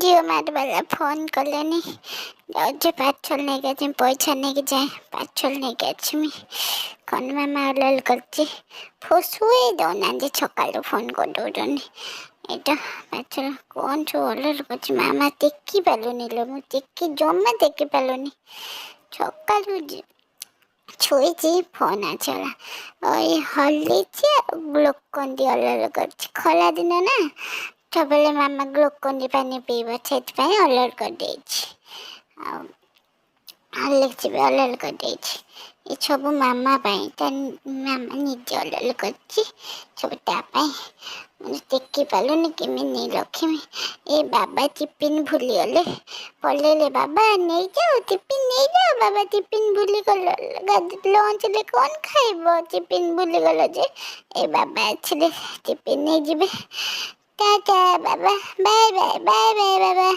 Jio mart ବାଲା phone କଲେନି। ଯାଉଛି, ପାର୍ସଲ ନେଇକି ଆସିମି। ପଇସା ନେଇକି ଯାଏ, ପାର୍ସଲ ନେଇକି ଆସିମି। କ'ଣ ମାମା ଅଲଲ କରିଛି? ଶୁଏଇ ଦେଉନାହାନ୍ତି, ସକାଳୁ ଫୋନ୍ କରିଦେଉଛନ୍ତି। ଏଇଟା ପାର୍ସଲ। କ'ଣ ସବୁ ଅଲଲ କରିଛି ମାମା? ଟେକି ପାରିଲୁନି ଲୋ, ମୁଁ ଟେକି ଜମା ଟେକି ପାରିଲୁନି। ସକାଳୁ ଛୁଇଁଛି, ଫୋନ୍ ଆସିଗଲା। ଏଇ ହର୍ଲିକ୍ସ ଆଉ ଗ୍ଲୁକୋନ୍ ଡି ଅର୍ଡ଼ର କରିଛି। ଖରା ଦିନ ନା, ସବୁବେଳେ ମାମା ଗ୍ଲୁକୋନ୍ ଡି ପାଣି ପିଇବ, ସେଥିପାଇଁ ଅର୍ଡ଼ର କରିଦେଇଛି। ଆଉ ହର୍ଲିକ୍ସ ବି ଅର୍ଡ଼ର କରିଦେଇଛି। ଏସବୁ ମାମା ପାଇଁ, ତା ମାମା ନିଜେ ଅର୍ଡ଼ର କରିଛି, ସବୁ ତା ପାଇଁ। ମୁଁ ଟେକି ପାରିଲୁନି, କେମିତି ନେଇ ରଖିମି? ଏ ବାବା ଟିଫିନ୍ ଭୁଲିଗଲେ, ପଳେଇଲେ। ବାବା, ନେଇଯାଅ, ଟିଫିନ୍ ନେଇଯାଅ। ବାବା, ଟିଫିନ୍ ଭୁଲିଗଲ, ଲଞ୍ଚରେ କ'ଣ ଖାଇବ? ଟିଫିନ୍ ଭୁଲିଗଲ ଯେ। ଏ ବାବା ଆସିଲେ ଟିଫିନ୍ ନେଇଯିବେ। ଟାଟା ବାବା, ବାଏ ବାଏ, ବାଏ ବାଏ ବାବା।